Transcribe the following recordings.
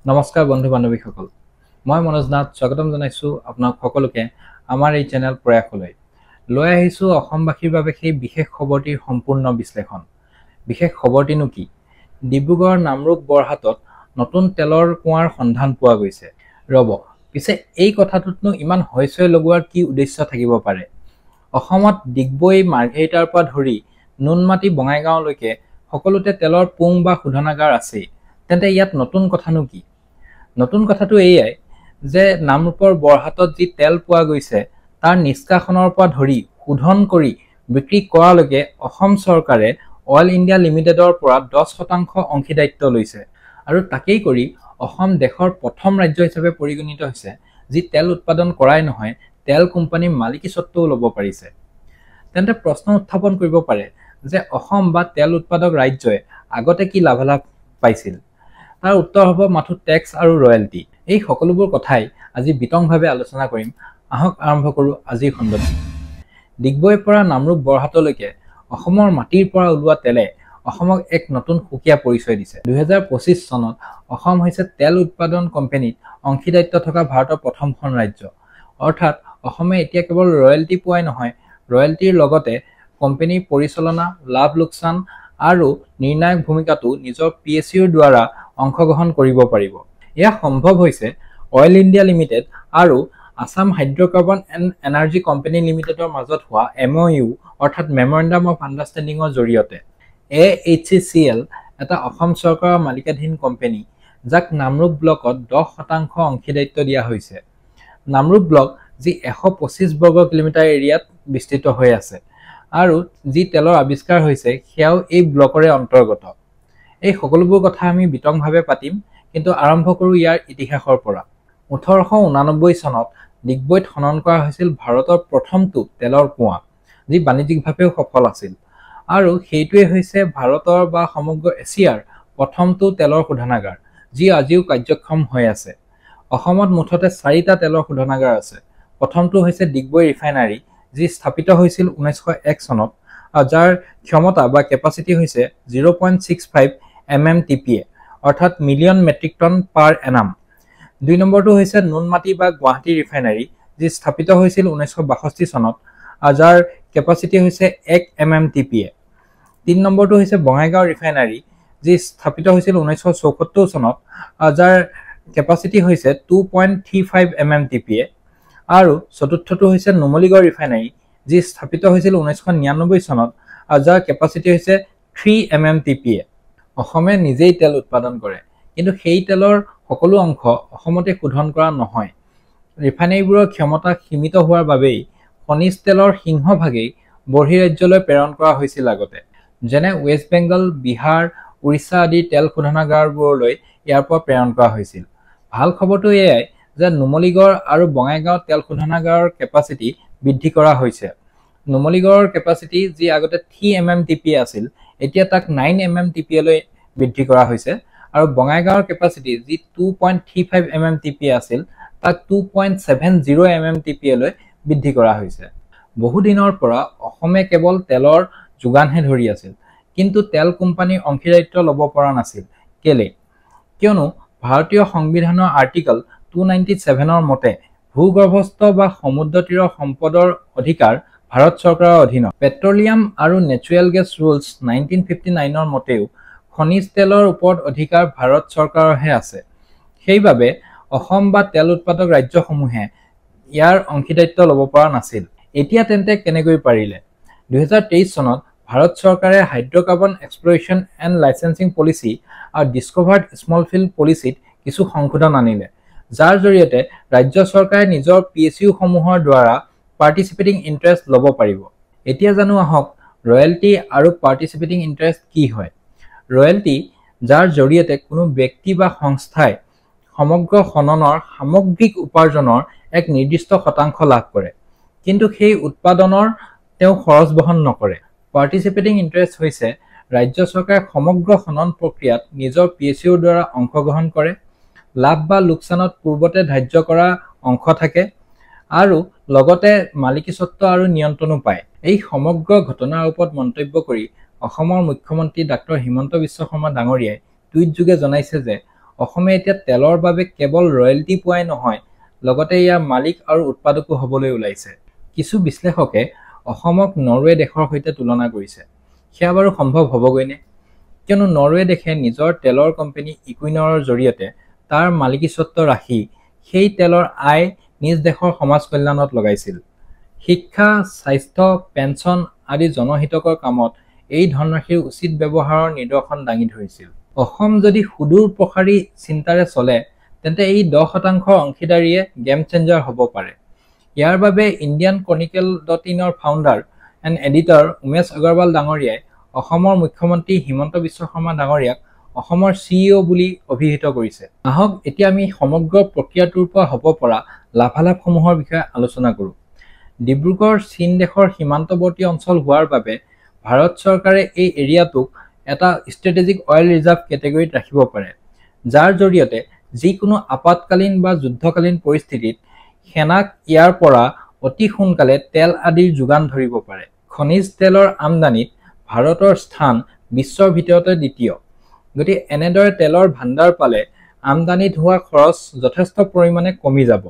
নমস্কাৰ বন্ধু বান্ধৱীসকল, মই মনোজ নাথ স্বাগতম জনাইছোঁ আপোনাক সকলোকে আমাৰ এই চেনেল প্ৰয়াসলৈ। লৈ আহিছোঁ অসমবাসীৰ বাবে সেই বিশেষ খবৰটিৰ সম্পূৰ্ণ বিশ্লেষণ। বিশেষ খবৰটিনো কি? ডিব্ৰুগড় নামৰূপ বৰহাটত নতুন তেলৰ কুঁৱাৰ সন্ধান পোৱা গৈছে। ৰ'ব, পিছে এই কথাটোতনো ইমান হইচই লগোৱাৰ কি উদ্দেশ্য থাকিব পাৰে? অসমত ডিগবৈ মাৰ্ঘেৰিটাৰ পৰা ধৰি নুনমাটি বঙাইগাঁৱলৈকে সকলোতে তেলৰ পুং বা শোধনাগাৰ আছেই, তেন্তে ইয়াত নতুন কথানো কি? নতুন কথাটো এয়াই যে নামৰূপৰ বৰহাটত যি তেল পোৱা গৈছে তাৰ নিষ্কাশনৰ পৰা ধৰি শোধন কৰি বিক্ৰী কৰালৈকে অসম চৰকাৰে অইল ইণ্ডিয়া লিমিটেডৰ পৰা 10% অংশীদাৰিত্ব লৈছে আৰু তাকেই কৰি অসম দেশৰ প্ৰথম ৰাজ্য হিচাপে পৰিগণিত হৈছে যি তেল উৎপাদন কৰাই নহয়, তেল কোম্পানীৰ মালিকী স্বত্বও ল'ব পাৰিছে। তেন্তে প্ৰশ্ন উত্থাপন কৰিব পাৰে যে অসম বা তেল উৎপাদক ৰাজ্যই আগতে কি লাভালাভ পাইছিল? তাৰ উত্তৰ হ'ব মাথো টেক্স আৰু ৰয়েল্টি। এই সকলোবোৰ কথাই আজি বিতংভাৱে আলোচনা কৰিম। আহক আৰম্ভ কৰোঁ আজিৰ খণ্ডটি। ডিগবৈৰ পৰা নামৰূপ বৰহাটলৈকে অসমৰ মাটিৰ পৰা ওলোৱা তেলে অসমক এক নতুন সুকীয়া পৰিচয় দিছে। 2025 চনত অসম হৈছে তেল উৎপাদন কোম্পানীত অংশীদাৰিত্ব থকা ভাৰতৰ প্ৰথমখন ৰাজ্য। অৰ্থাৎ অসমে এতিয়া কেৱল ৰয়েল্টি পোৱাই নহয়, ৰয়েল্টিৰ লগতে কোম্পানীৰ পৰিচালনা, লাভ লোকচান আৰু নিৰ্ণায়ক ভূমিকাটো নিজৰ PSUৰ দ্বাৰা অংশগ্ৰহণ কৰিব পাৰিব। এয়া সম্ভৱ হৈছে অইল ইণ্ডিয়া লিমিটেড আৰু Assam hydrocarbon and energy company লিমিটেডৰ মাজত হোৱা MOU অৰ্থাৎ মেমৰেণ্ডাম অফ আণ্ডাৰষ্টেণ্ডিঙৰ জৰিয়তে। AHCCL এটা অসম চৰকাৰৰ মালিকাধীন কোম্পানী, যাক নামৰূপ ব্লকত 10% অংশীদাৰিত্ব দিয়া হৈছে। নামৰূপ ব্লক যি 125 বৰ্গ কিলোমিটাৰ এৰিয়াত বিস্তৃত হৈ আছে আৰু যি তেলৰ আৱিষ্কাৰ হৈছে সেয়াও এই ব্লকৰে অন্তৰ্গত। এই সকলোবোৰ কথা আমি বিতংভাৱে পাতিম, কিন্তু আৰম্ভ কৰোঁ ইয়াৰ ইতিহাসৰ পৰা। 1889 চনত ডিগবৈত খনন কৰা হৈছিল ভাৰতৰ প্ৰথমটো তেলৰ কুঁৱা, যি বাণিজ্যিকভাৱেও সফল আছিল আৰু সেইটোৱে হৈছে ভাৰতৰ বা সমগ্ৰ এছিয়াৰ প্ৰথমটো তেলৰ শোধনাগাৰ, যি আজিও কাৰ্যক্ষম হৈ আছে। অসমত মুঠতে 4টা তেলৰ শোধনাগাৰ আছে। প্ৰথমটো হৈছে ডিগবৈ ৰিফাইনাৰী, যি স্থাপিত হৈছিল 1901 চনত, যাৰ ক্ষমতা বা কেপাচিটি হৈছে 0.65 MMTPA, অৰ্থাৎ million metric ton per annum. 2 নম্বৰটো হৈছে নুনমাটি বা গুৱাহাটী ৰিফাইনাৰী, যি স্থাপিত হৈছিল 1962 চনত, যাৰ কেপাচিটি হৈছে 1 MMTPA। 3 নম্বৰটো হৈছে বঙাইগাঁও ৰিফাইনাৰী, যি স্থাপিত হৈছিল 1974 চনত, যাৰ কেপাচিটি হৈছে 2.35 MMTPA। আৰু চতুৰ্থটো হৈছে নুমলীগড় ৰিফাইনাৰী, যি স্থাপিত হৈছিল 1999 চনত, যাৰ কেপাচিটি হৈছে 3 MMTPA। অসমে নিজেই তেল উৎপাদন কৰে, কিন্তু সেই তেলৰ সকলো অংশ অসমতে শোধন কৰা নহয়। ৰিফাইনাৰীবোৰৰ ক্ষমতা সীমিত হোৱাৰ বাবেই খনিজ তেলৰ সিংহভাগেই বহিৰাজ্যলৈ প্ৰেৰণ কৰা হৈছিল আগতে, যেনে ৱেষ্ট বেংগল, বিহাৰ, উৰিষ্যা আদি তেল শোধনাগাৰবোৰলৈ ইয়াৰ পৰা প্ৰেৰণ কৰা হৈছিল। ভাল খবৰটো এয়াই যে নুমলীগড় আৰু বঙাইগাঁও তেল শোধনাগাৰৰ কেপাচিটি বৃদ্ধি কৰা হৈছে। নুমলীগড়ৰ কেপাচিটি যি আগতে 3 MMTPA আছিল, এতিয়া তাক 9 MMTPAলৈ বৃদ্ধি কৰা হৈছে আৰু বঙাইগাঁৱৰ কেপাচিটি যি 2.35 MMTPA আছিল, তাক 2.70 MMTPAলৈ বৃদ্ধি কৰা হৈছে। বহুদিনৰ পৰা অসমে কেৱল তেলৰ যোগানহে ধৰি আছিল, কিন্তু তেল কোম্পানীৰ অংশীদাৰিত্ব ল'ব পৰা নাছিল। কেলে? কিয়নো ভাৰতীয় সংবিধানৰ আৰ্টিকল 297ৰ মতে ভূগৰ্ভস্থ বা সমুদ্ৰ তীৰৰ সম্পদৰ অধিকাৰ ভাৰত চৰকাৰৰ অধীনত। পেট্ৰলিয়াম আৰু নেচাৰেল গেছ ৰুলছ 1959ৰ মতেও খনিজ তেলৰ ওপৰত অধিকাৰ ভাৰত চৰকাৰৰহে আছে। সেইবাবে অসম বা তেল উৎপাদক ৰাজ্যসমূহে ইয়াৰ অংশীদাৰিত্ব ল'ব পৰা নাছিল। এতিয়া তেন্তে কেনেকৈ পাৰিলে? 2023 চনত ভাৰত চৰকাৰে hydrocarbon exploration and licensing policy আৰু ডিছকভাৰ্ড স্মল ফিল্ড পলিচিত কিছু সংশোধন আনিলে, যাৰ জৰিয়তে ৰাজ্য চৰকাৰে নিজৰ PSUসমূহৰ দ্বাৰা পাৰ্টিচিপেটিং ইণ্টাৰেষ্ট ল'ব পাৰিব। এতিয়া জানো আহক ৰয়েল্টি আৰু পাৰ্টিচিপেটিং ইণ্টাৰেষ্ট কি হয়। ৰয়েল্টি, যাৰ জৰিয়তে কোনো ব্যক্তি বা সংস্থাই সমগ্ৰ খননৰ সামগ্ৰিক উপাৰ্জনৰ এক নিৰ্দিষ্ট শতাংশ লাভ কৰে, কিন্তু সেই উৎপাদনৰ তেওঁ খৰচ বহন নকৰে। পাৰ্টিচিপেটিং ইণ্টাৰেষ্ট হৈছে ৰাজ্য চৰকাৰে সমগ্ৰ খনন প্ৰক্ৰিয়াত নিজৰ PSUৰ দ্বাৰা অংশগ্ৰহণ কৰে, লাভ বা লোকচানত পূৰ্বতে ধাৰ্য কৰা অংশ থাকে আৰু লগতে মালিকীস্বত্ব আৰু নিয়ন্ত্ৰণো পায়। এই সমগ্ৰ ঘটনাৰ ওপৰত মন্তব্য কৰি অসমৰ মুখ্যমন্ত্ৰী ডাক্তৰ হিমন্ত বিশ্ব শৰ্মা ডাঙৰীয়াই টুইটযোগে জনাইছে যে অসমে এতিয়া তেলৰ বাবে কেৱল ৰয়েল্টি পোৱাই নহয়, লগতে ইয়াৰ মালিক আৰু উৎপাদকো হ'বলৈ ওলাইছে। কিছু বিশ্লেষকে অসমক নৰৱে দেশৰ সৈতে তুলনা কৰিছে। সেয়া বাৰু সম্ভৱ হ'বগৈনে? কিয়নো নৰৱে দেশে নিজৰ তেলৰ কোম্পানী ইকুইনৰৰ জৰিয়তে তাৰ মালিকীস্বত্ব ৰাখি সেই তেলৰ আয় নিজ দেশৰ সমাজ কল্যাণত লগাইছিল। শিক্ষা, স্বাস্থ্য, পেঞ্চন আদি জনহিতকৰ কামত এই ধনৰাশিৰ উচিত ব্যৱহাৰৰ নিদৰ্শন দাঙি ধৰিছিল। অসম যদি সুদূৰ প্ৰসাৰী চিন্তাৰে চলে, তেন্তে এই 10% অংশীদাৰীয়ে গেম চেঞ্জাৰ হ'ব পাৰে। ইয়াৰ বাবে ইণ্ডিয়ান ক্ৰনিকেল ডট ইনৰ founder and editor Umesh Agarwal ডাঙৰীয়াই অসমৰ মুখ্যমন্ত্ৰী হিমন্ত বিশ্ব শৰ্মা ডাঙৰীয়াক অসমৰ চিইঅ' বুলি অভিহিত কৰিছে। আহক এতিয়া আমি সমগ্ৰ প্ৰক্ৰিয়াটোৰ পৰা হ'ব পৰা লাভালাভসমূহৰ বিষয়ে আলোচনা কৰোঁ। ডিব্ৰুগড় চীন দেশৰ সীমান্তৱৰ্তী অঞ্চল হোৱাৰ বাবে ভাৰত চৰকাৰে এই এৰিয়াটোক এটা ষ্ট্ৰেটেজিক অইল ৰিজাৰ্ভ কেটেগৰীত ৰাখিব পাৰে, যাৰ জৰিয়তে যিকোনো আপাতকালীন বা যুদ্ধকালীন পৰিস্থিতিত সেনাক ইয়াৰ পৰা অতি সোনকালে তেল আদিৰ যোগান ধৰিব পাৰে। খনিজ তেলৰ আমদানিত ভাৰতৰ স্থান বিশ্বৰ ভিতৰতে দ্বিতীয়। গতিকে এনেদৰে তেলৰ ভাণ্ডাৰ পালে আমদানিত হোৱা খৰচ যথেষ্ট পৰিমাণে কমি যাব,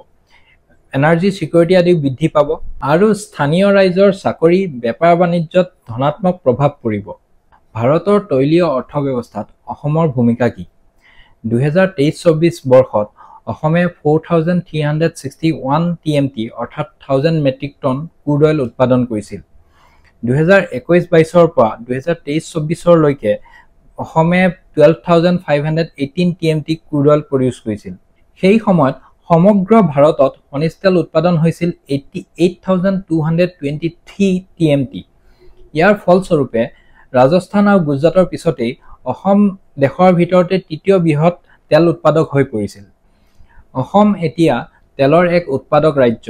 এনাৰ্জি ছিকিউৰিটি আদিও বৃদ্ধি পাব আৰু স্থানীয় ৰাইজৰ চাকৰি, বেপাৰ বাণিজ্যত ধনাত্মক প্ৰভাৱ পৰিব। ভাৰতৰ তৈলীয় অৰ্থব্যৱস্থাত অসমৰ ভূমিকা কি? 2023-24 বৰ্ষত অসমে 4361 TMT অৰ্থাৎ 1000 মেট্ৰিক টন ক্ৰুড অইল উৎপাদন কৰিছিল। 2021-22ৰ পৰা 2023-24লৈকে অসমে 12,518 TMT crude oil produce কৰিছিল। সেই সময়ত সমগ্ৰ ভাৰতত খনিজ তেল উৎপাদন হৈছিল 88,223 TMT। ইয়াৰ ফলস্বৰূপে ৰাজস্থান আৰু গুজৰাটৰ পিছতেই অসম দেশৰ ভিতৰতে তৃতীয় বৃহৎ তেল উৎপাদক হৈ পৰিছিল। অসম এতিয়া তেলৰ এক উৎপাদক ৰাজ্য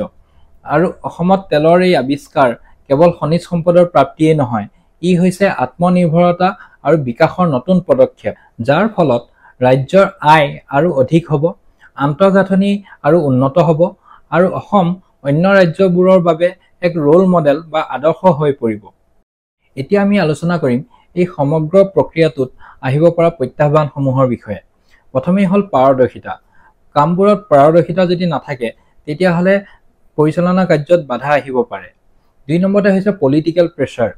আৰু অসমত তেলৰ এই আৱিষ্কাৰ কেৱল খনিজ সম্পদৰ প্ৰাপ্তিয়েই নহয়, ই হৈছে আত্মনিৰ্ভৰতা আৰু বিকাশৰ নতুন পদক্ষেপ, যাৰ ফলত ৰাজ্যৰ আয় আৰু অধিক হ'ব, আন্তঃগাঁথনি আৰু উন্নত হ'ব আৰু অসম অন্য ৰাজ্যবোৰৰ বাবে এক ৰোল মডেল বা আদৰ্শ হৈ পৰিব। এতিয়া আমি আলোচনা কৰিম এই সমগ্ৰ প্ৰক্ৰিয়াটোত আহিব পৰা প্ৰত্যাহ্বানসমূহৰ বিষয়ে। প্ৰথমেই হ'ল পাৰদৰ্শিতা। কামবোৰত পাৰদৰ্শিতা যদি নাথাকে, তেতিয়াহ'লে পৰিচালনা কাৰ্যত বাধা আহিব পাৰে। 2 নম্বৰতে হৈছে পলিটিকেল প্ৰেছাৰ।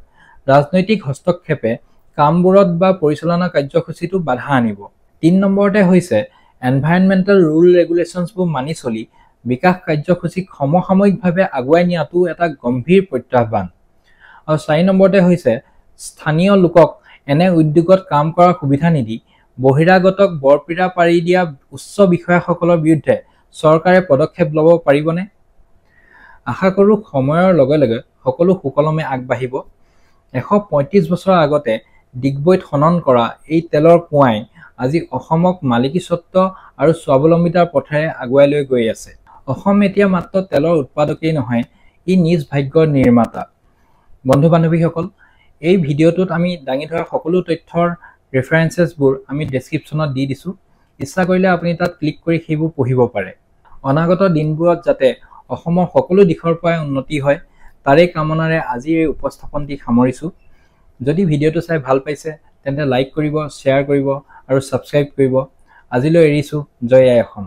ৰাজনৈতিক হস্তক্ষেপে কামবোৰত বা পৰিচালনা কাৰ্যসূচীটো বাধা আনিব। 3 নম্বৰতে হৈছে এনভাইৰনমেণ্টেল ৰুল ৰেগুলেশ্যনছবোৰ মানি চলি বিকাশ কাৰ্যসূচীক সমসাময়িকভাৱে আগুৱাই নিয়াটো এটা গম্ভীৰ প্ৰত্যাহ্বান। আৰু 4 নম্বৰতে হৈছে স্থানীয় লোকক এনে উদ্যোগত কাম কৰাৰ সুবিধা নিদি বহিৰাগতক বৰপীৰা পাৰি দিয়া উচ্চ বিষয়াসকলৰ বিৰুদ্ধে চৰকাৰে পদক্ষেপ ল'ব পাৰিবনে? আশা কৰোঁ সময়ৰ লগে লগে সকলো সুকলমে আগবাঢ়িব। 135 বছৰৰ আগতে ডিগবৈত খনন কৰা এই তেলৰ কুঁৱাই আজি অসমক মালিকীস্বত্ব আৰু স্বাৱলম্বিতাৰ পথেৰে আগুৱাই লৈ গৈ আছে। অসম এতিয়া মাত্ৰ তেলৰ উৎপাদকেই নহয়, ই নিজ ভাগ্যৰ নিৰ্মাতা। বন্ধু বান্ধৱীসকল, এই ভিডিঅ'টোত আমি দাঙি ধৰা সকলো তথ্যৰ ৰেফাৰেঞ্চেছবোৰ আমি ডেছক্ৰিপশ্যনত দি দিছোঁ। ইচ্ছা কৰিলে আপুনি তাত ক্লিক কৰি সেইবোৰ পঢ়িব পাৰে। অনাগত দিনবোৰত যাতে অসমৰ সকলো দিশৰ পৰাই উন্নতি হয়, তাৰে কামনাৰে আজিৰ এই উপস্থাপনটি সামৰিছোঁ। যদি ভিডিঅ'টো চাই ভাল পাইছে, তেন্তে লাইক কৰিব, শ্বেয়াৰ কৰিব আৰু ছাবস্ক্ৰাইব কৰিব। আজিলৈ এৰিছোঁ। জয় আই অসম।